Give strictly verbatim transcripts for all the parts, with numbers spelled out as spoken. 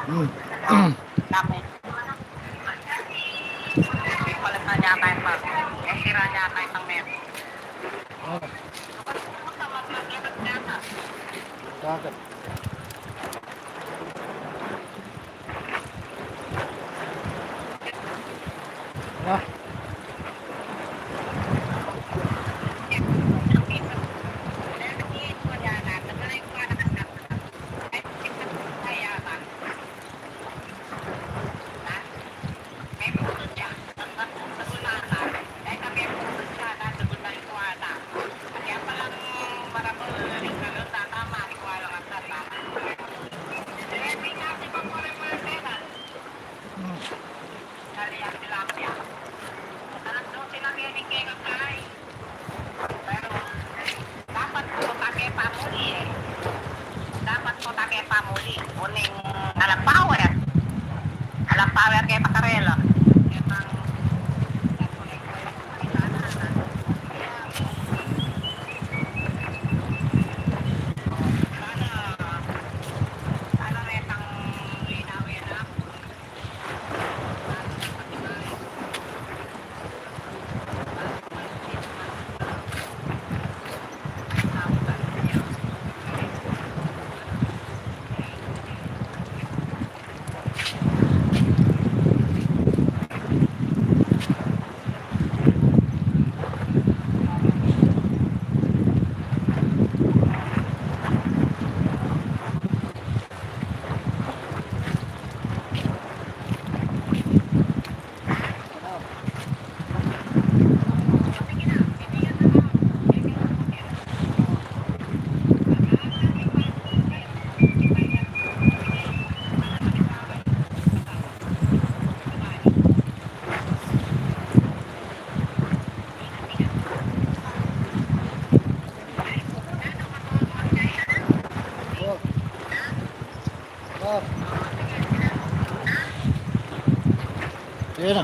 Hmm. Kami. Palit na niya tayo pa. Sira niya tayo pang meron. Dagat. Ah. Pero dapat po take pamuli, eh. Dapat po take pamuli. Uling alam power. Alam power kaya pakarela. Oh. Sige na.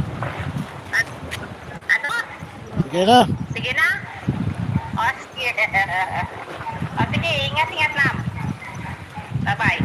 Ano? Sige na. Sige na? O, sige. O, sige, ingat, ingat lang. Bye-bye.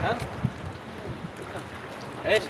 Ha? Es.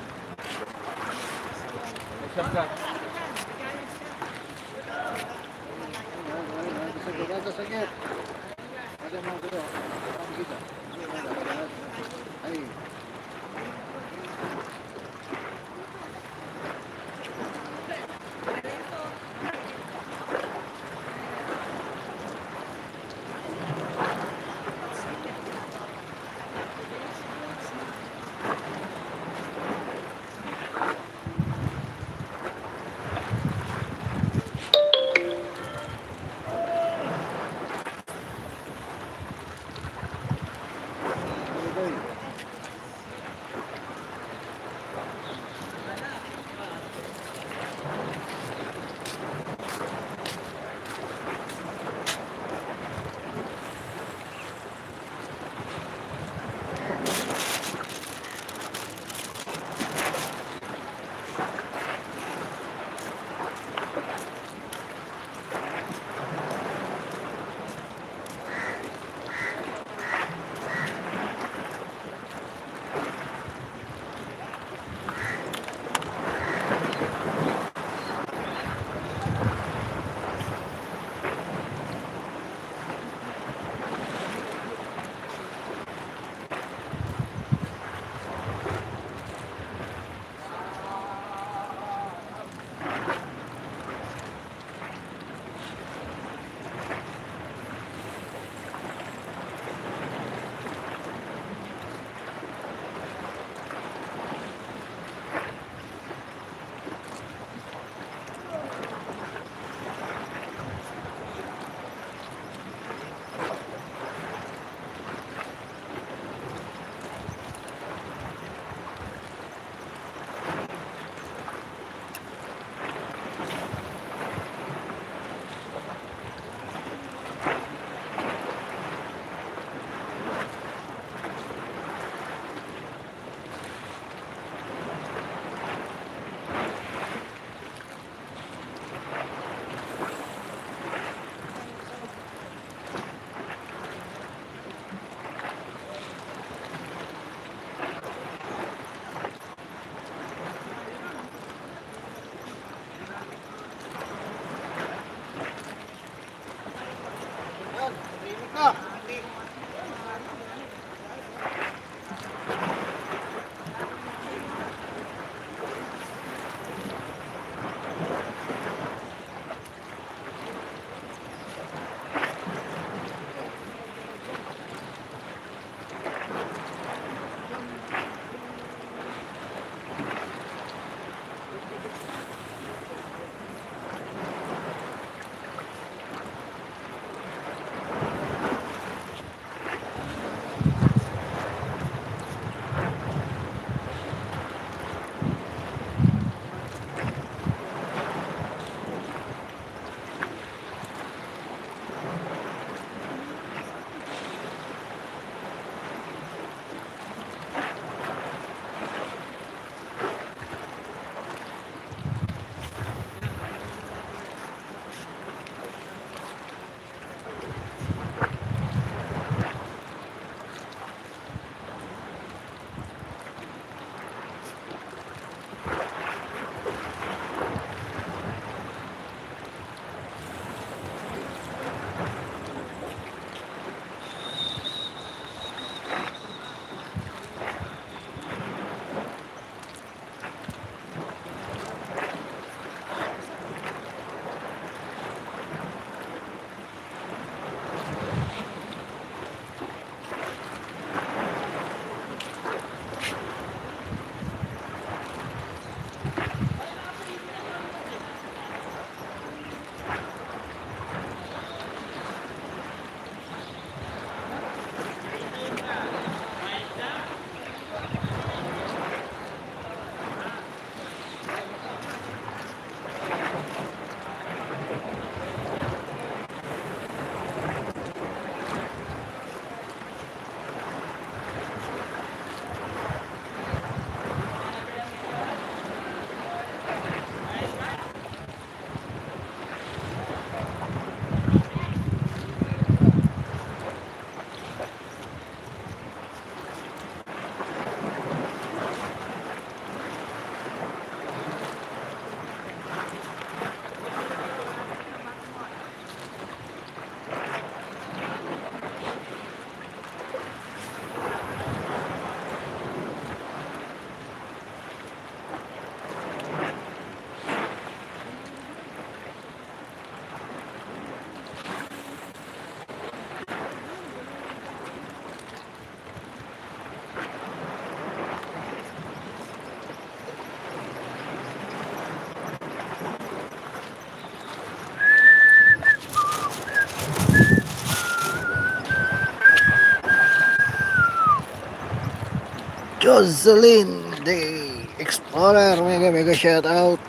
Jocelyn the Explorer, mega, mega shout out.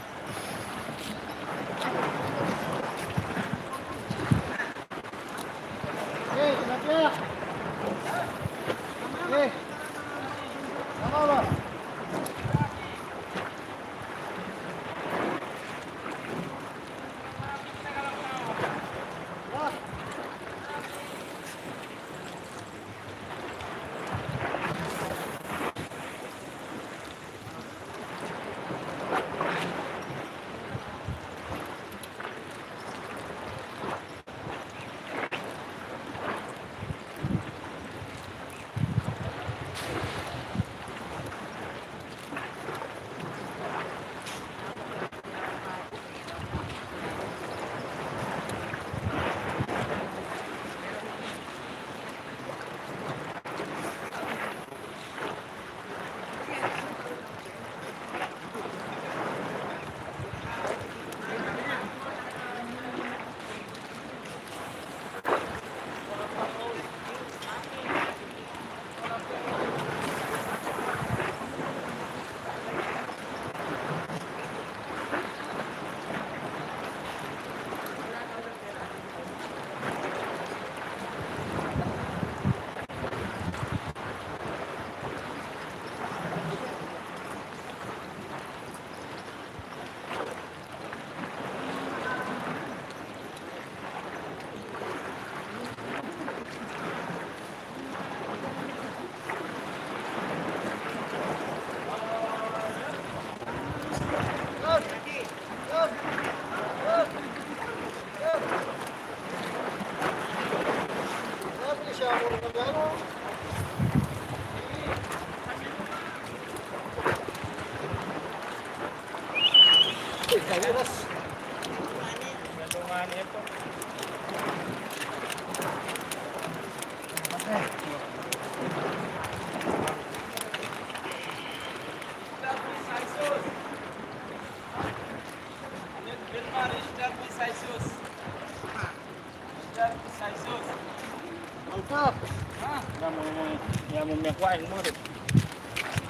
Mantap. Hah? Yamu, yamu, yamu, yamu, yamu.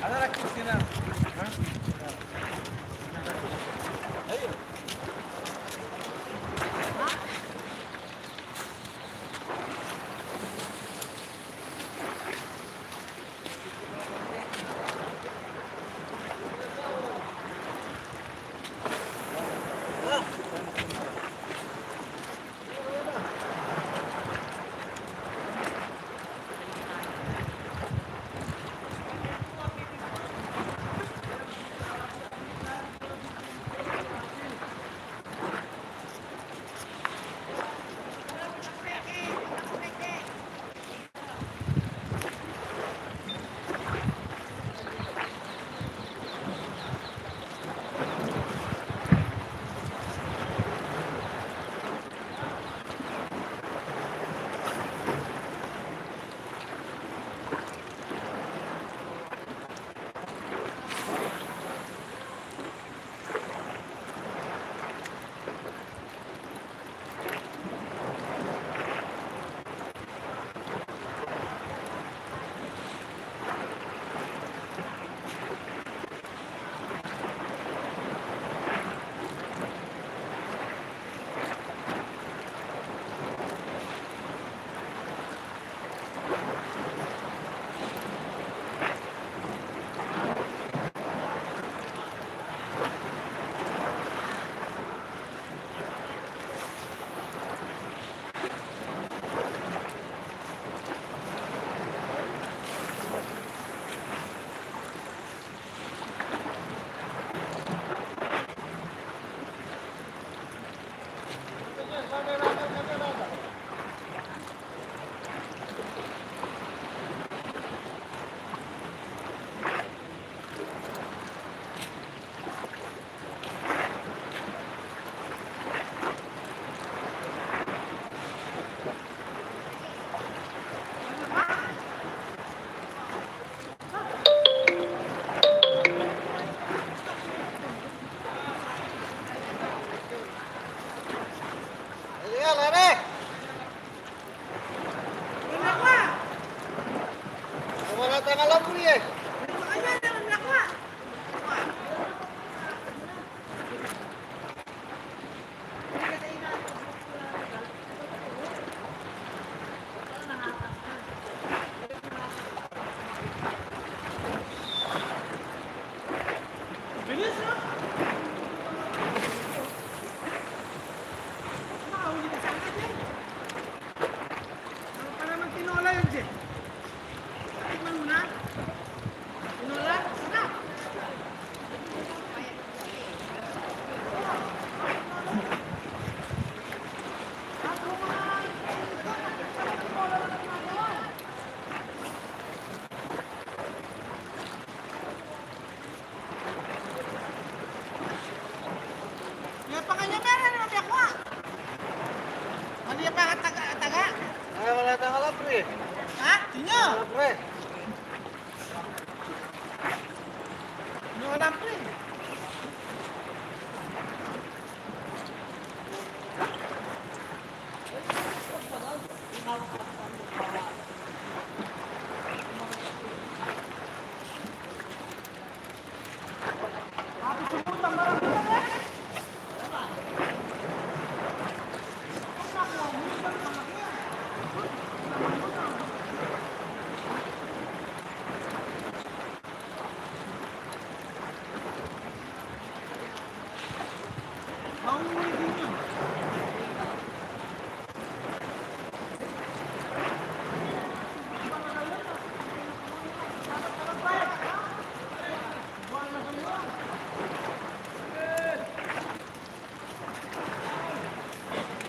Ada lagi sini. Hah? Ayo. Ayan, lari. Wala tang alam mo, eh.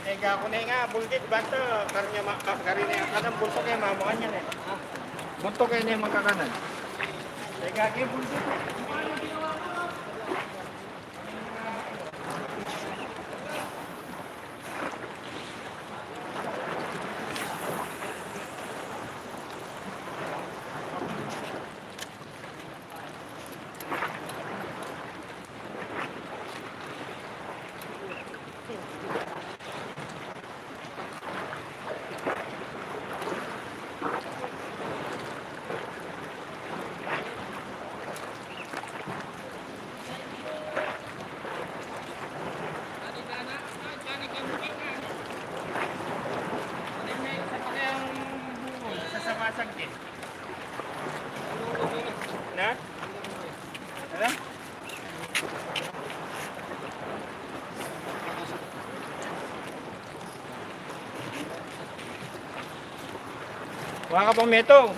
Tega ku ne nga, bulgit, basta karne ma-, ka-, karne yang kanan, bulto ke, mamukan yan e. Bulto ke ne mangkakanan. Tega ke, bulgit. Na? Ano? Wala ka pang meto.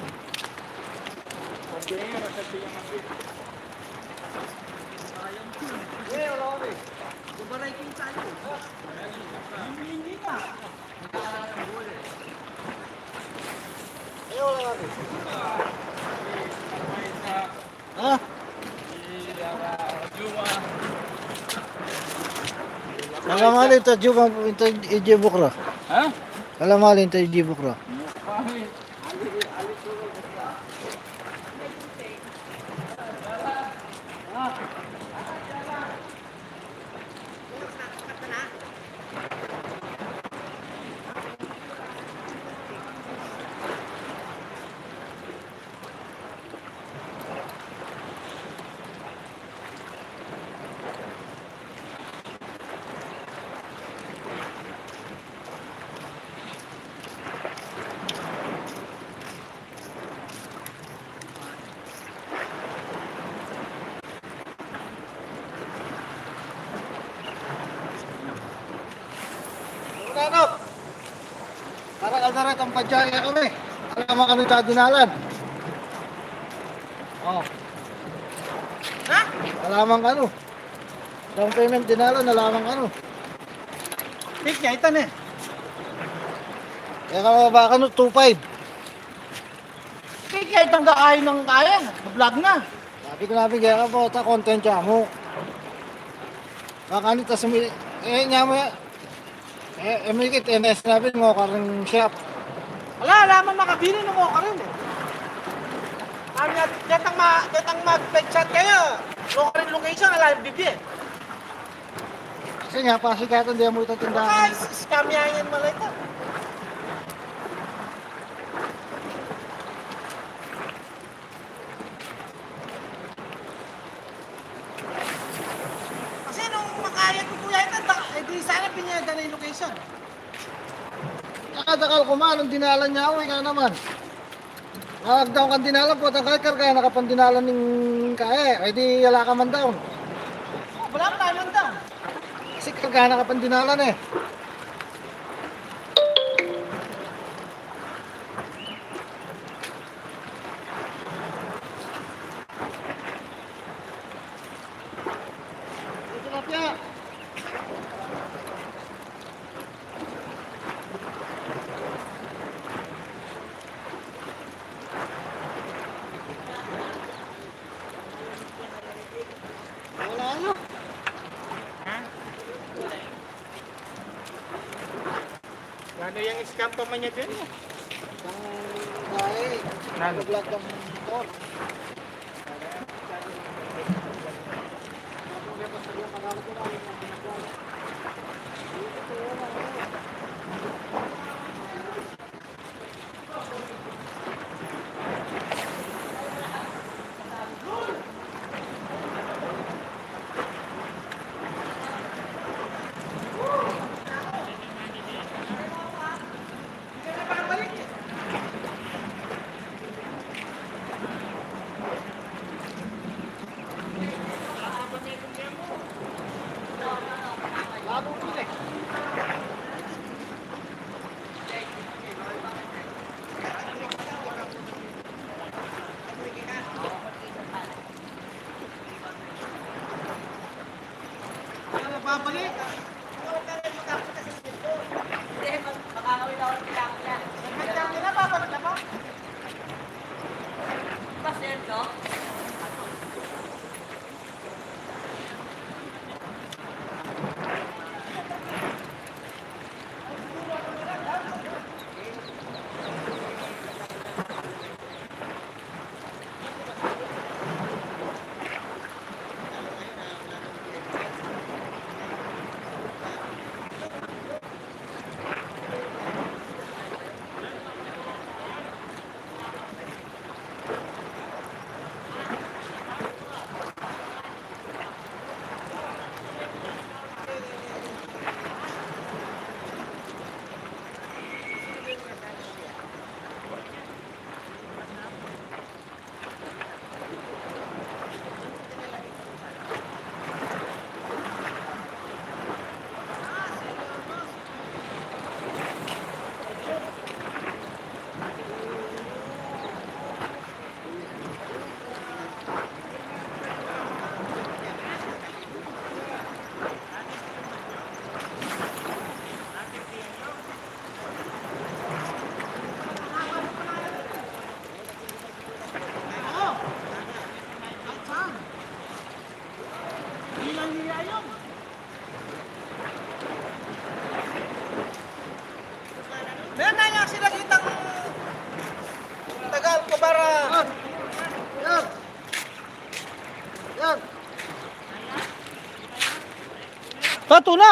Ha? Alam mo, ito, Jubang, ito, ito, Bukra. Ha? Alam mo, ito, ito, Bukra. Ano? Para ka na rin ang padyaya kami. Alamang kanu ta dinalan. Oh. Ha? Alamang kanu. Down payment dinalan, alamang kanu. Tik ya, ita ne. Kaya ka mababa kanu, two five. Kaya itang kakain ng kaya, vlog na. Sabi ko na, bigyan ka po, ta content siya mo. Kakanit, tas umi-, eh, niya mo ya. Eh, eh, mikit, eh, na sinabi mo, karing shop. Ala, ala man makabili ng mo karin eh. Ang yat-, yatang ma-, yatang mag-pet shop kayo, mo karin location, ala, bibie. Kasi nga, pasikatan, di mo ito tindahan. Ay, s-, scam yan, yan, malay ka. Kasi nung makayat ko, Kuya, ito, baka, eh, di sana piniyada na yung location. Nakadakal ko man, ang dinalan niya, uwi ka naman. Nakagdaw kang dinalan, potang kahit karga na ka pang dinalan ning kae, eh, di yala ka man daw. Wala pa tayo man daw. Kasi karga na ka pang dinalan eh. Tilapia. Wala, ano? Ha? Ano yung scam pa man niya dyan, eh? Ang Nanu? Naglag ang motor. Babalik. Meron na nga sila kitang tagal ko para. Yan. Yan. Tato na.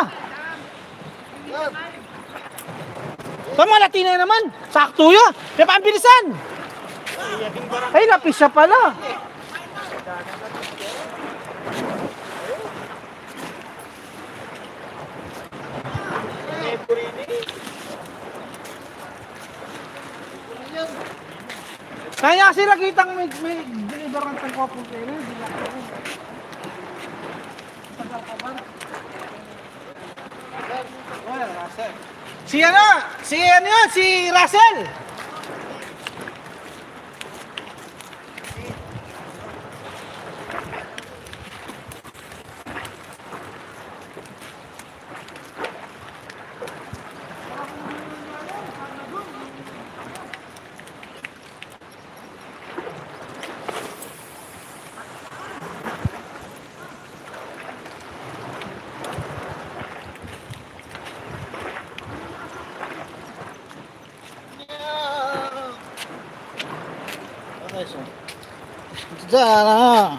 Yan. Pamalati na naman. Sakto ya. May pambilisan. Ay, lapis siya pala. Kaya sila kitang may, may deliveran ng kopong kayo, hindi na. Si ano? Si ano yun? Si Russell! Diyan, ah.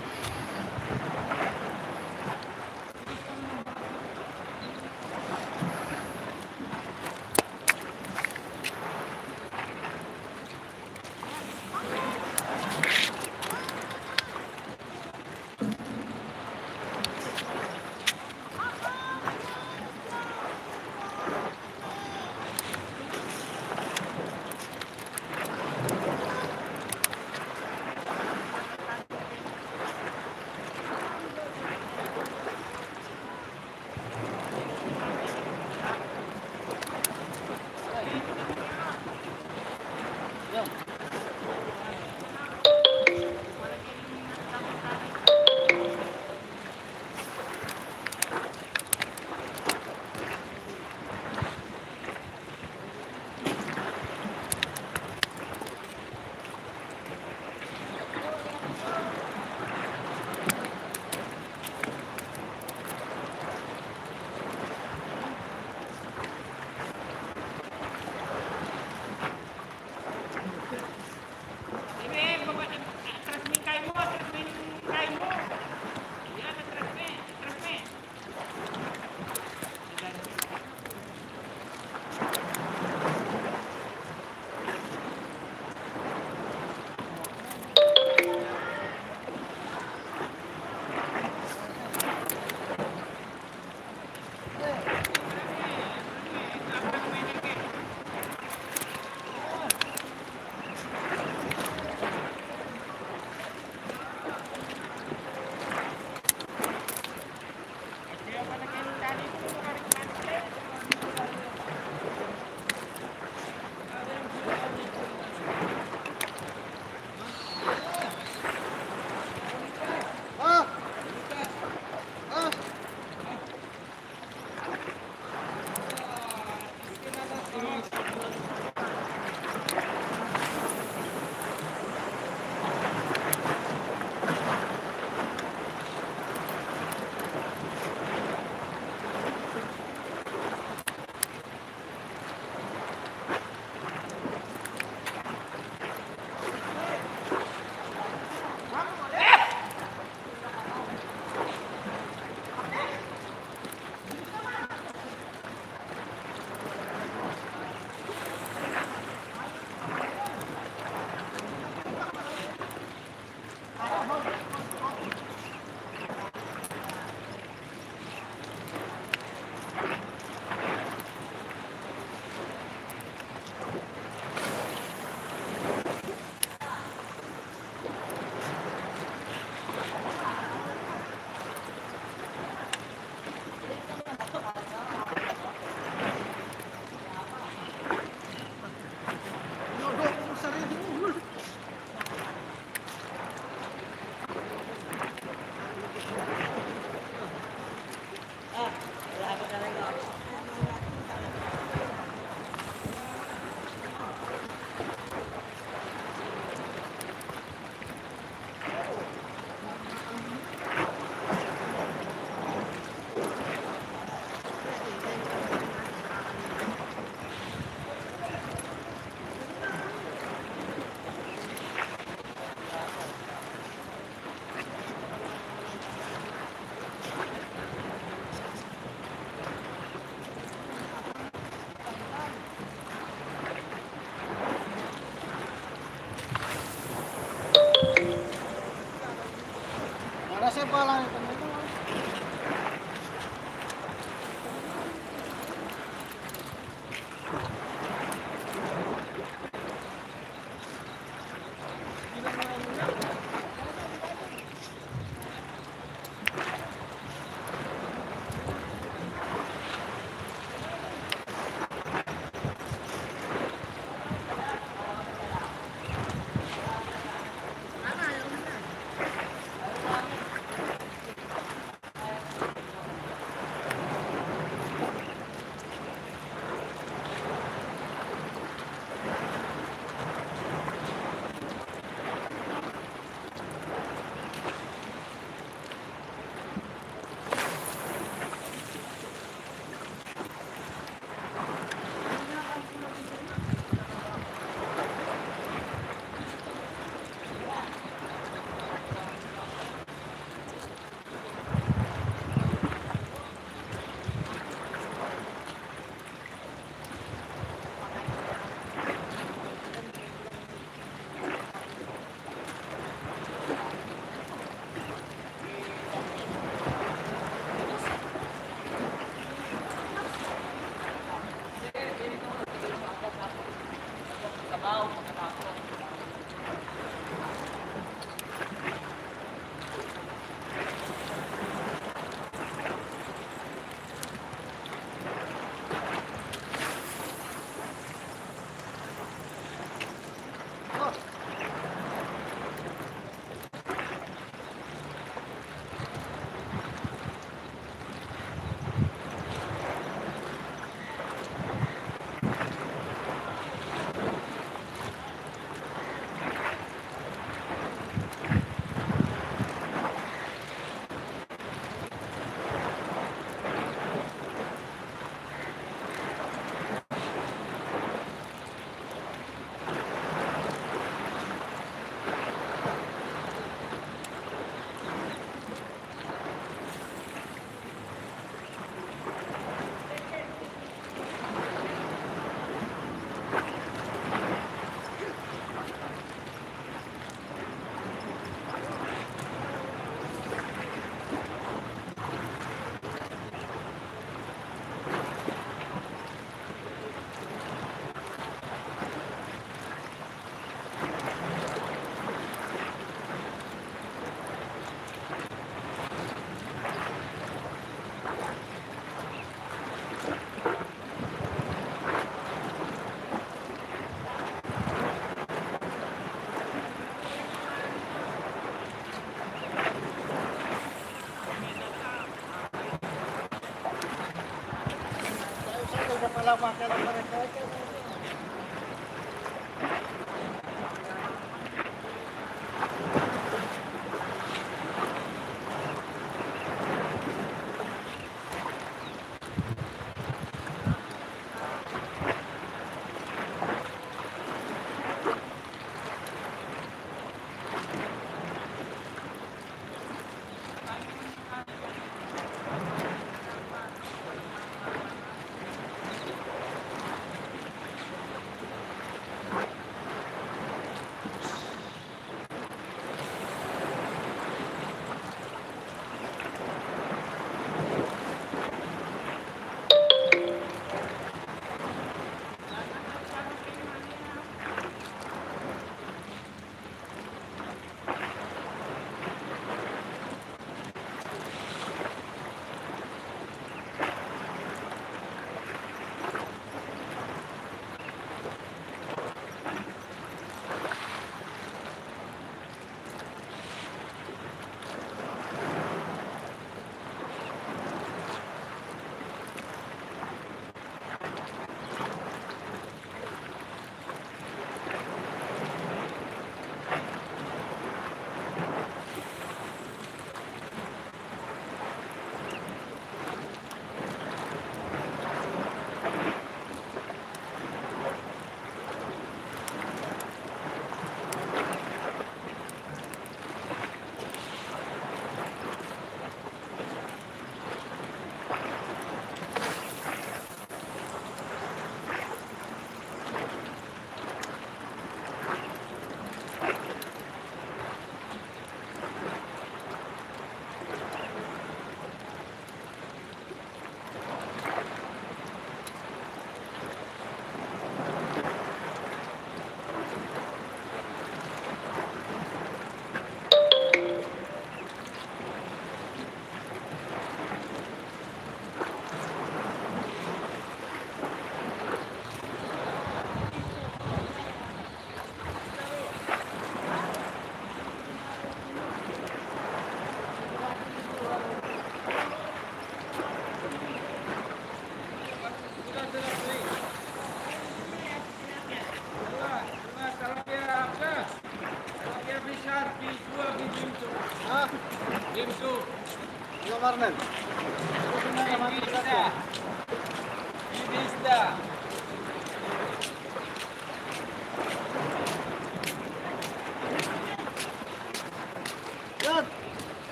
Yan!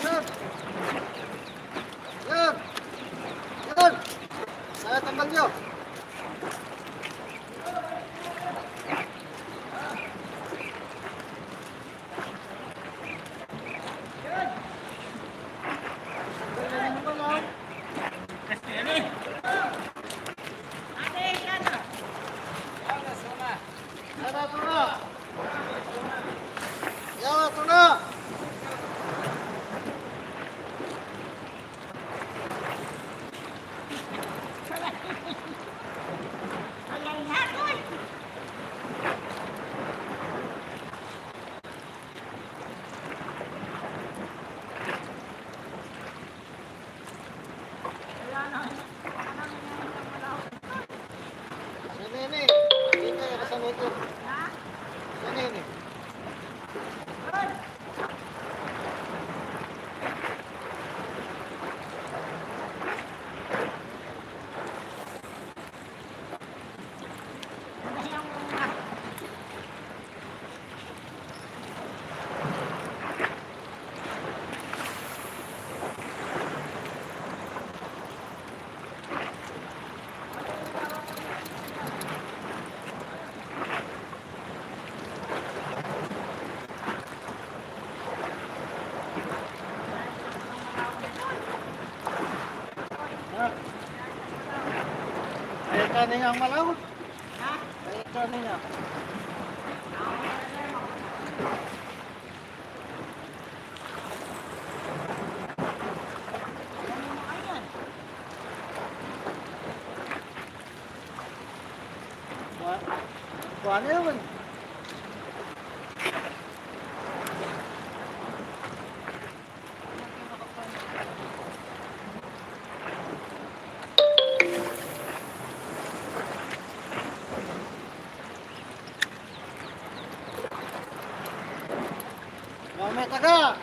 Yan! Yan! Yan! Kaya tanggal nyo. Sa nene, dito, sa nene. Sa nene. Ay, kaning ang malaw. Ay, kaning ang. Kuan, kuan, ewan. May taga.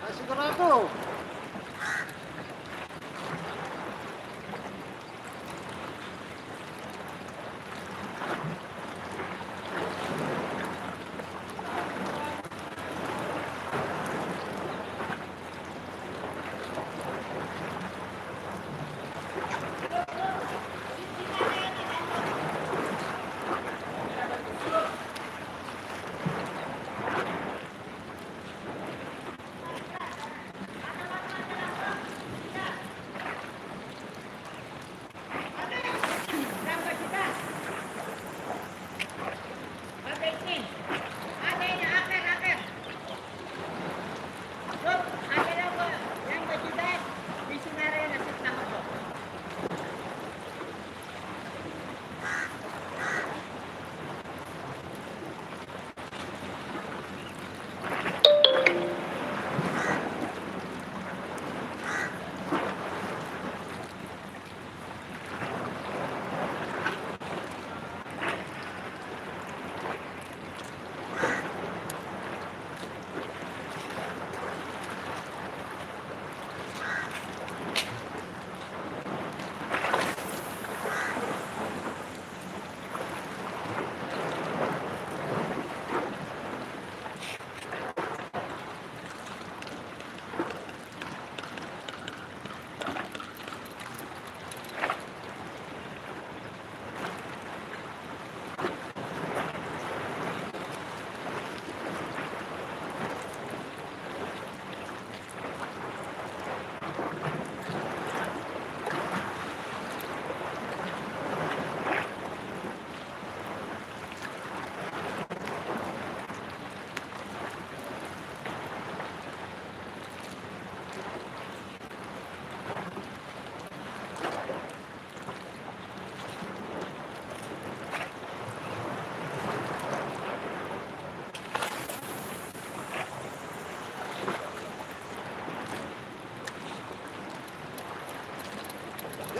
Ay, sigurado.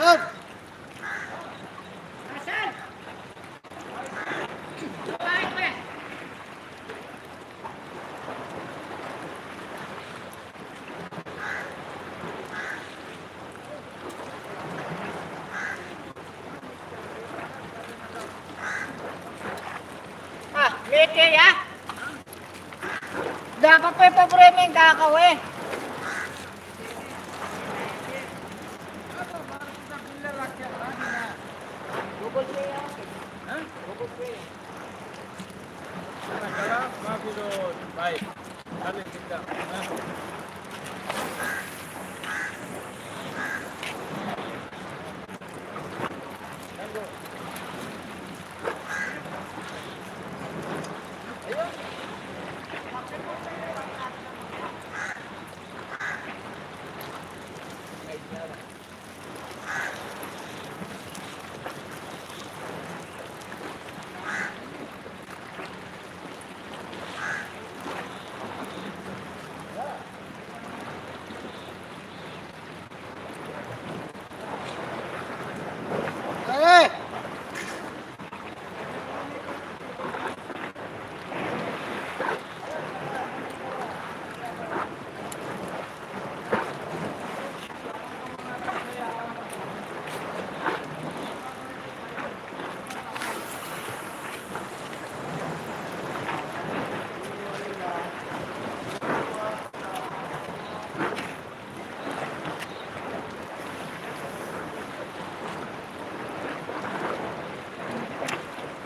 Yan! Ah, mete ya. Dapat pa ipabure me ing kakawe. Google Pay ya. Ha? Google Pay. Nagkala, magulo, bye. Kami kita. Ha?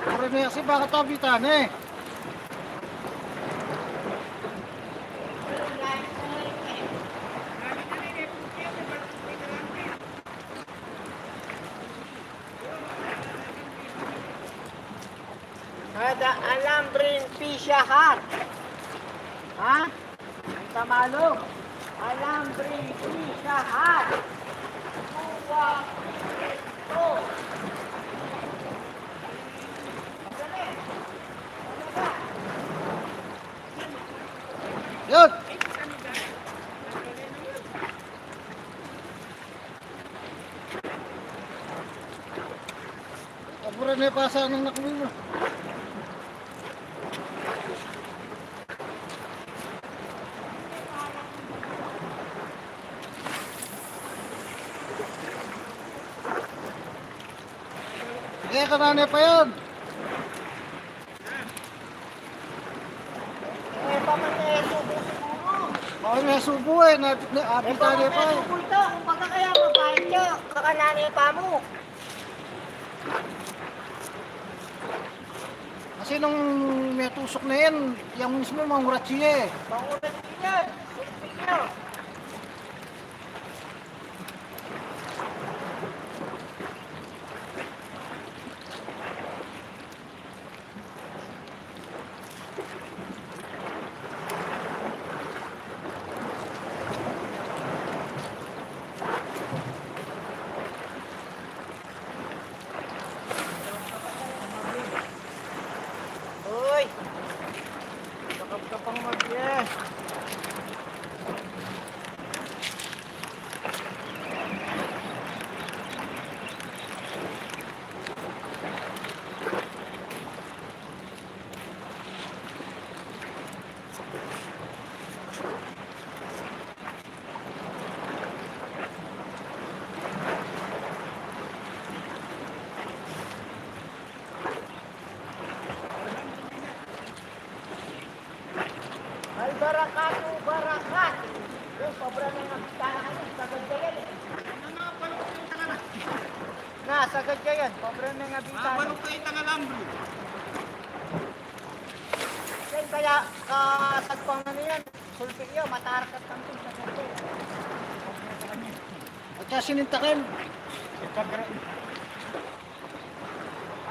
Pare na kasi baka tabitan eh. Kada alam rin pisyahan. Ha? Ang Tamalog, alam rin pisyahan. Kuwa ito. Yun! Abura na yung pasa ng nakuli mo. Teka, nane pa yan. Eh, pa man, eh, subo siguro. Baka may subo eh, na, na, eh, abita niya pa eh. Subo ita, kumbaga kaya mabait siya, kakanane pa mu. Kasi nung may tusok na yan, yang mismo mangurat siya eh. Mangurat siya. Sulpik niya. Uy! Kapag-kapang mag-yes. Ay, barakatu, barakat. Yung pobre na nga bitana, ano, sagad ka yan eh. Na, sagad ka yan. Pobre na nga bitana. Ah, barok kayo, tangalambre. Yan kaya, kasagpang na niyan. Sulpi iyo, matarakat kang pin, sagad ka yan. At siya sinintakan.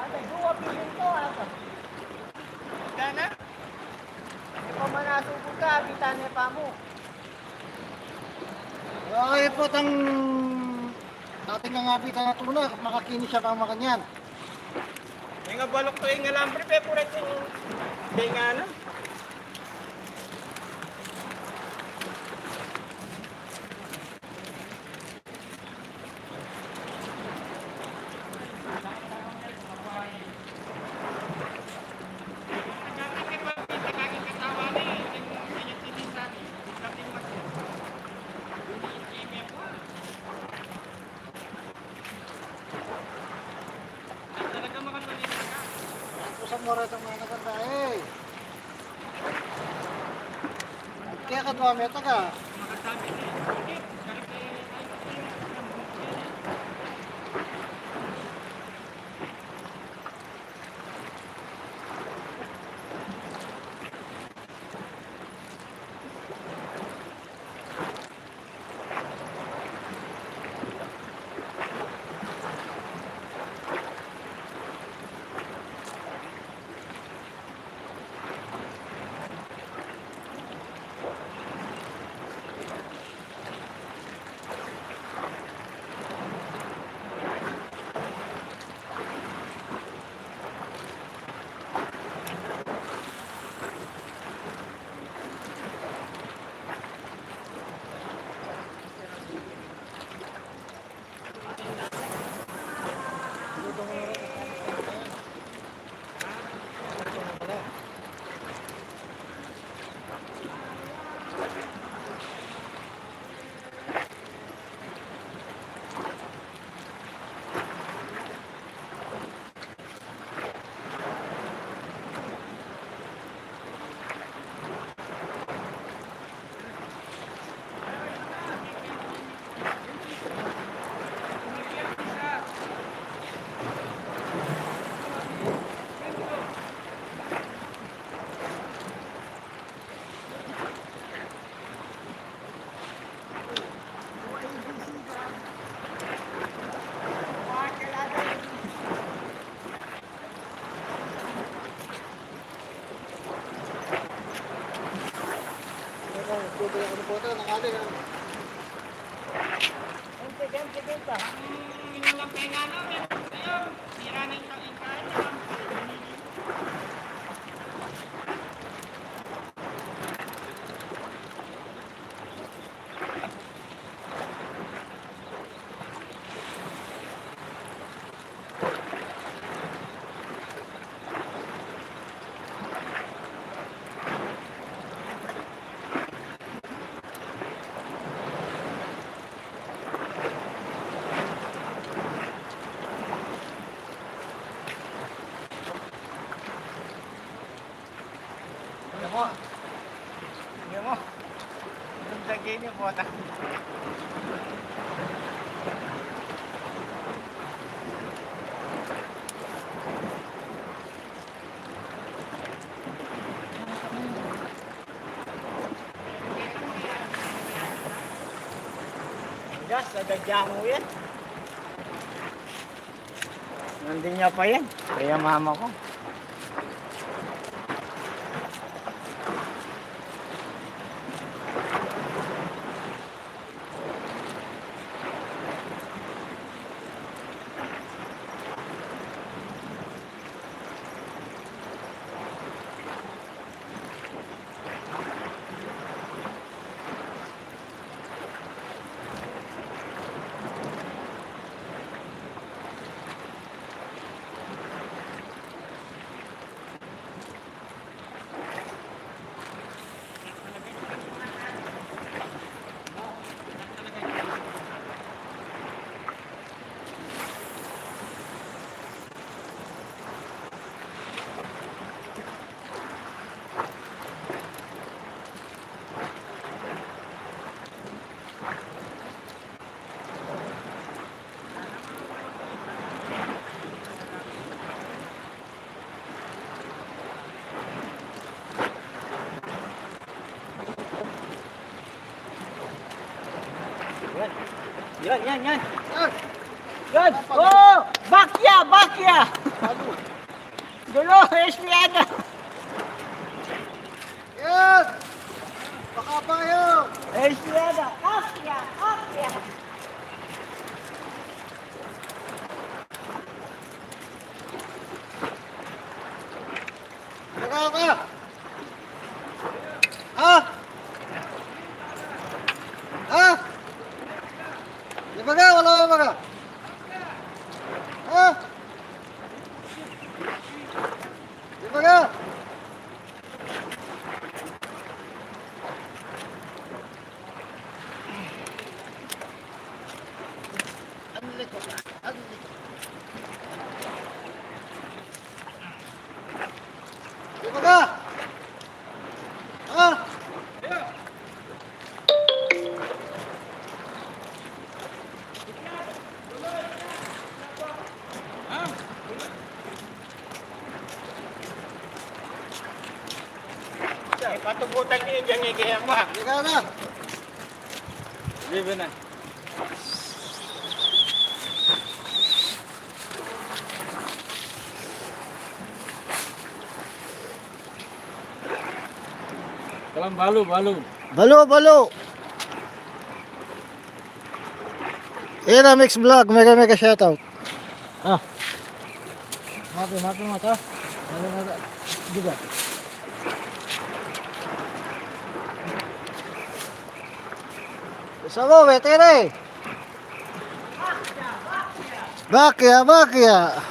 Ata, duwa piling to, ata. Gana? E pa man asubu ka, abita ne pa mu. Ay, po, tang dating nga abita na tuna, makakinis siya pang makanyan. May nga balok to, yung alambre, pe, pura ito yung, may nga na. Pusat mo rin itang mga naganda, eh. Kaya ka duwa meta ka. Kini bota. Gas, agad yan mo yan. Nandun niya pa yan. Kaya mama ko. Yan, yan, yan. Yan. Oh! Bakya! Bakya! Gulo! Espiada! Yan! Baka pa kayo! Espiada! Bakya! Bakya! Taga ka? Ha? Ha? Di ba ka? Wala ka ba ka? Ha? Di ba ka? Di ba ka? Ha? Patubutan niya dyan, eh, kaya ba? Ikaw na. Libre na. Kalam balu, balu. Balu, balu. Ira Mix Vlog, mega, mega shoutout. Ah. Mati, mati, mata. Mati, mata. Juga. Sa mo, wete re. Bakya, bakya.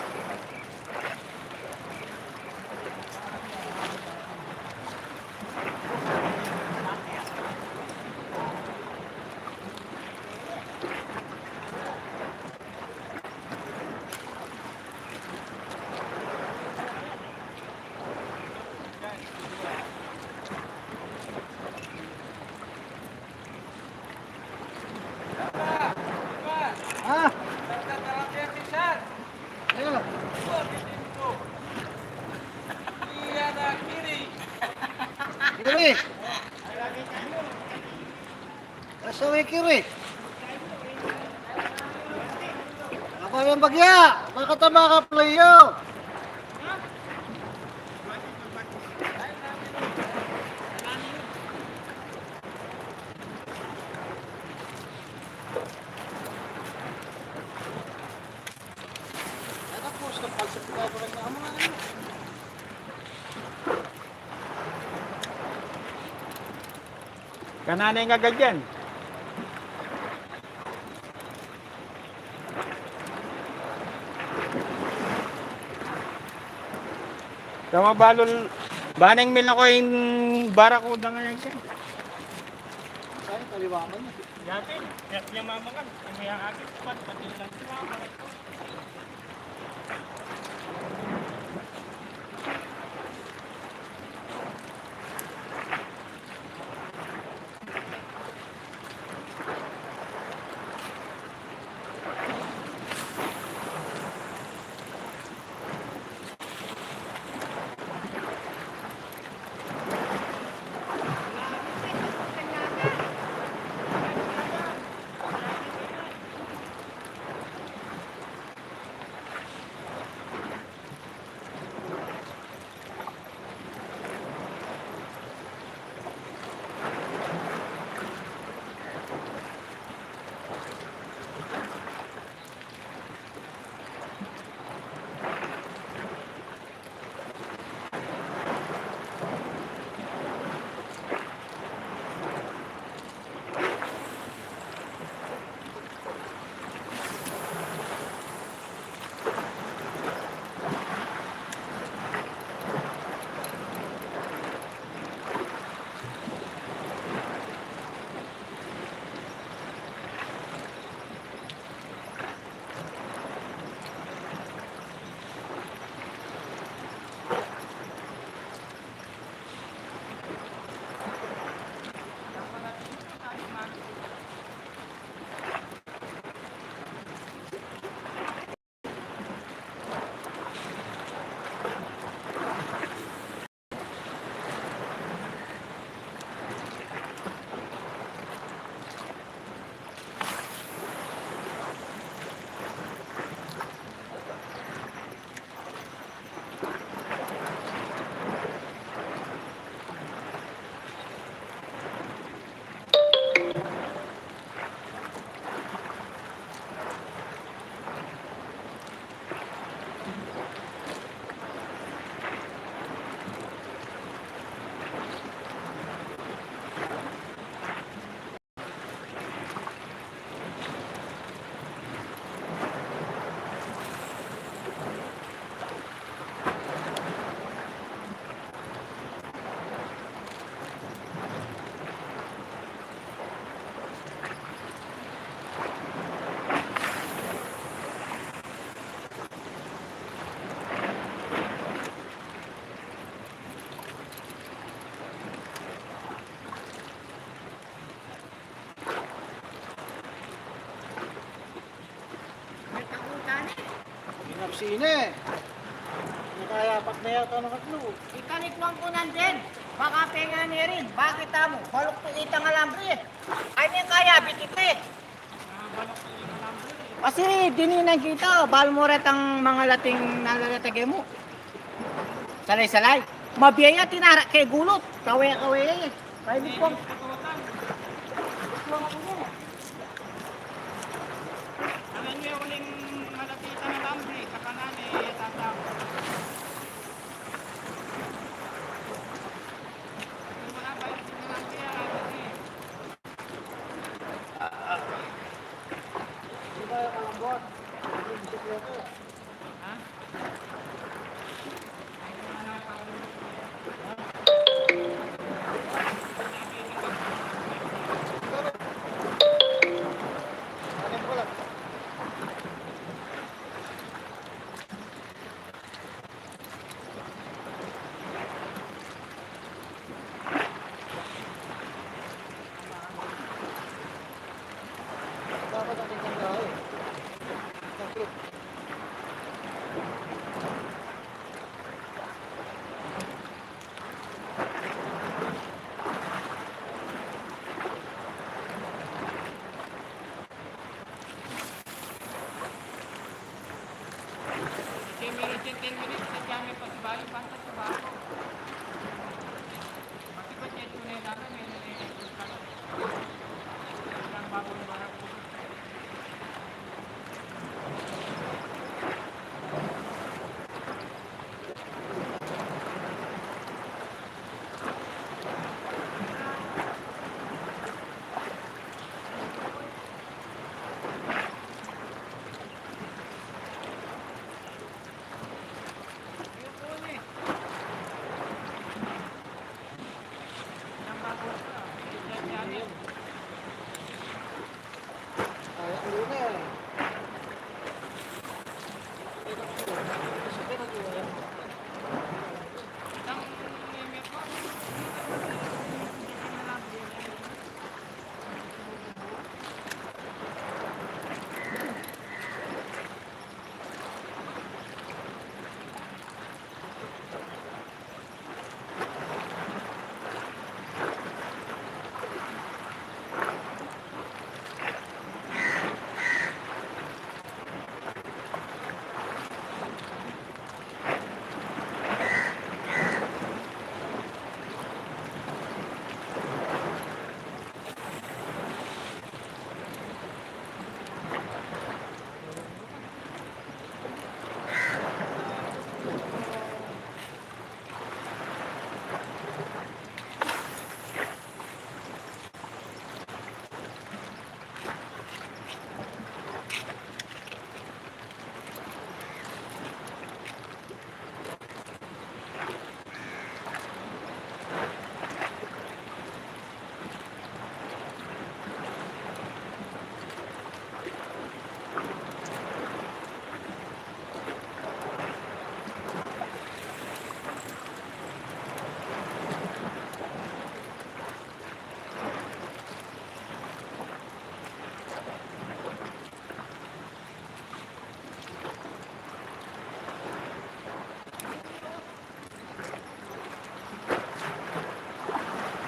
Ha? Ayo. Kiri. Asawi kiri. Apa yang bagya? Bakit ang mga playo? Kanana ing agad yan? Tama, balul, baneng mil na ko ing barakuda ngayan siya. Saan kaliwa man? Yati, yati yung mamakan. Ang may akit, pat, pati lang sila. Sine? Nakayapak na yata ng katlo. Ikalikwan ku nandin. Baka penga ne rin. Bakit amu? Baluktuk itang alambre. Ay, ne kaya, bitik ne. Kasi dininan kita, bal mu retang mangalating nalalatag e mu. Salay-salay. Mabiaya tinarak ke gulut. Kawe-kawe e. Kaya di pang. Ang inyo uling malapit na lambre, sa kanan e, tatap. Yung mga balik na lambre, ah, kasi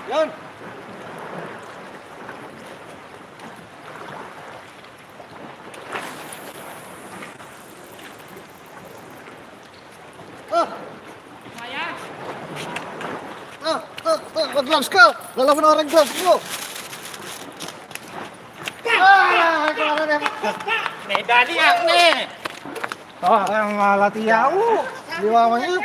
Yan. Ah! Ah, ah, ah, mag-gloves ka! Lalaman na rin gloves mo! Ah! Medali ako na eh! Oh, ang malati ako! Di ba man yun?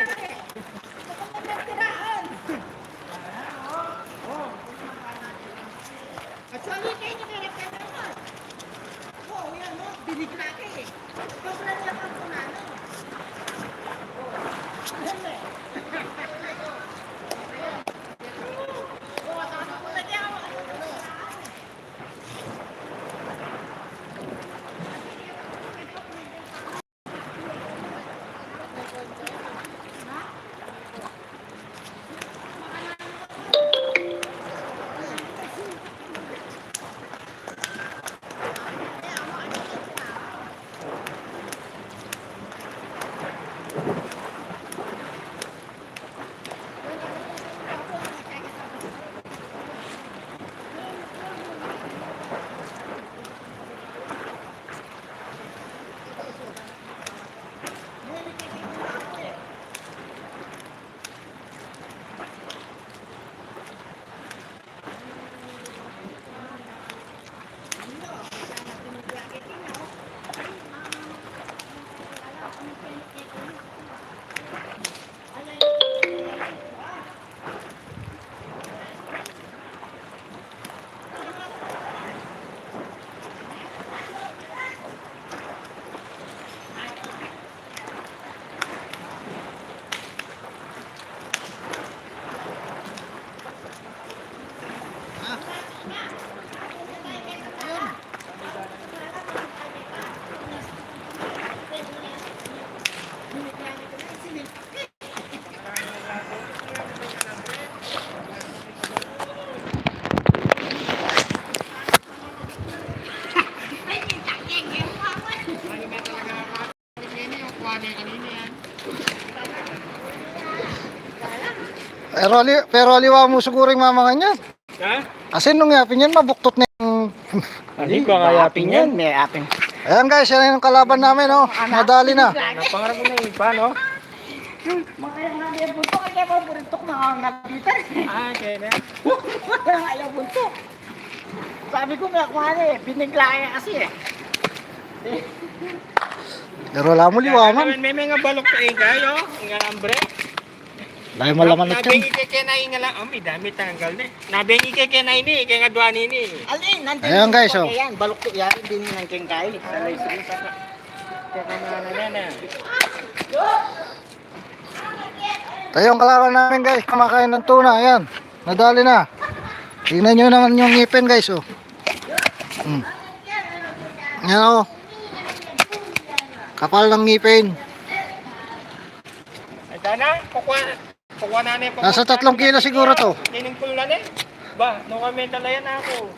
Pero ali-, pero aliwa mu siguru ing mamangan yan. Ha? Asin nung yapin yan, mabuktot na yung... Hindi ko nga yapin yan. May yapin. Ayan guys, yan yung kalaban namin, oh. Nadali na. Napangarap ko na yung iba, no? Mga yung nga yung buntok, ay kaya paborito ko mga ngabitan. Ah, kaya na. Mga yung buntok. Sabi ko, may kuha na eh. Binigla kaya kasi eh. Pero wala mo liwangan. May, may mga balok sa ingay, oh. Ang alambre. Layo malaman na tiyan. Nabengi kay kenay nga lang. Oh, may dami tanggal na eh. Nabengi kay kenay ni, kay nga dua ni ni. Alin, nandun. Ayan, guys, oh. Ayan, balok to yan. Hindi ni nang kengkay. Alay, sige, saka. Kaya kami na, na, na. Tayo ang kalaban namin, guys, kumakain ng tuna. Ayan, nadali na. Tingnan nyo naman yung ngipin, guys, oh. Hmm. Yan, oh. Kapal ng ngipin. Ay, sana, kukuha, kukuha na niya. Nasa tatlong kilo siguro to. Liningkul na ni. Ba, no kami talayan ako.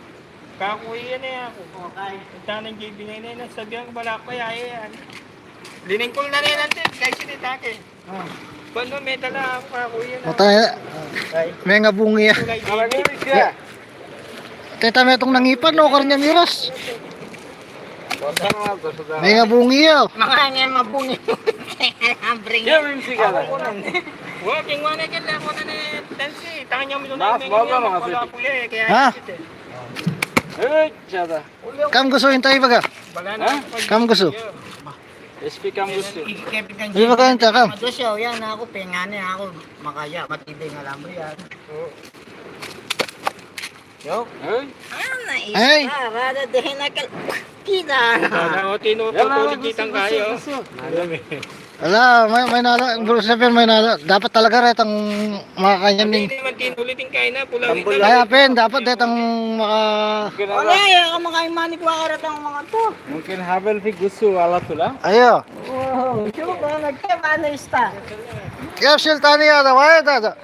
Kakuha yan eh ako. Okay. Ang tanang J B na yun, sabihan ko, bala pa, yaya yan. Liningkul na rin ang tip, guys, sinitake. Ah. Bano, may dala ako, kakuha yan. Puta, may nga bungi, ah. Kulay baby. Teta, may itong nangipan, no? Karnya miras. May nga bungi, ah. Mga nga mabungi. Ang bring. Yan, yung sigala. Ako na. Wa, kingwa na kin, ako na ni Tansi. Tangan niya mo doon. Mas, na, mga mga wala sipit. Kuya, eh, kaya... Ha? Sipit, eh. Eh, siyata. Kam gusu intay baga? Bala na. Ha? Kam gusu? S P kam gusu. Di ba kayo ta kam? Madosyo, yan ako, pengane ako, makaya, matibay nga lambre yan. Yo. Hey. Ah, naisa. Hey. Rada de hinakal. Kita. Wala, o, tinu-, yan, tutuloy gusu, kitang gusu, kayo. Gusu. Alam eh. Ala, may, may nala, ang Bruce Seven, may nala. Dapat talaga retang mga kanyan ni. Hindi naman tinulit yung kain na, pula. Tambul. Kaya, Pen, dapat retang maka... Wala, eh, ang mga imani ko, retang mga to. Mungkin habel fi gusu, ala tula. Ayo. Wow, siya ba, nagkabana ista. Kaya, Sil, tani yata, wala yata.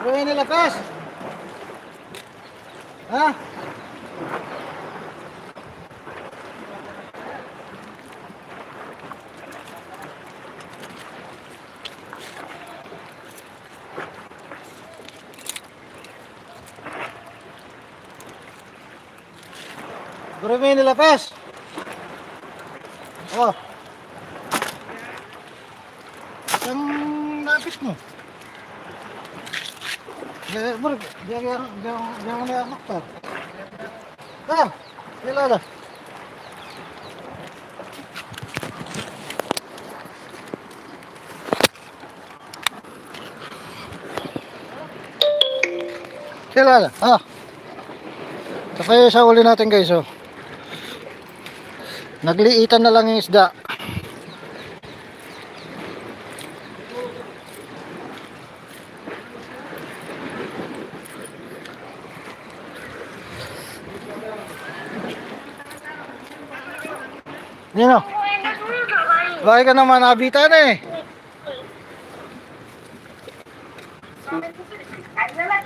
Pero ini lakas. Ha? Guru Meni Lapes. Oh. Isang lapis mo. Eh, bro, diyan, diyan, diyan, diyan mo na yan, doktor. Ah, kilala. Kilala. Ah. Kaya sa uli natin, guys, oh. Nagliitan na lang yung isda. Yan, oh. Bakit ka naman nabitan eh?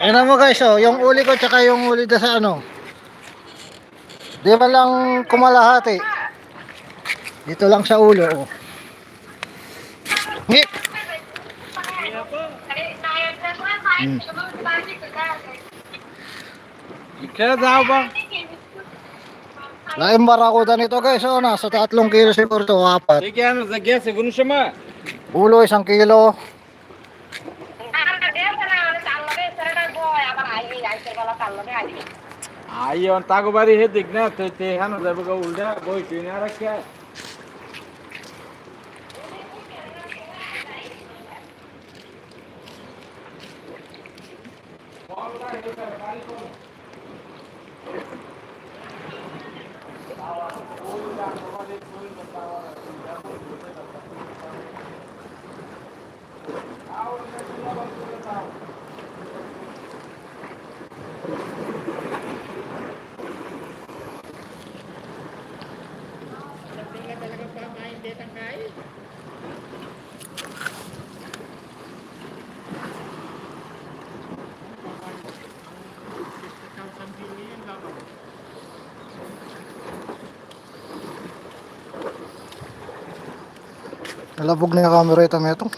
Ayan mo, guys, oh, yung uli ko tsaka yung uli da sa ano. Di man lang kumalahati. Dito lang sa ulo, oh. Ngip. Hmm. Kaya daw ba? Laing barakuda nito, guys, oh, nasa tatlong kilo siguro to, apat. Sige, ano, sige, siguro siya ma. Ulo, isang kilo. Ayon, tago bari hedik na, te, te, hano, da baga ulda, boy, tinarak ya. Nalabog na yung camera ita, metung.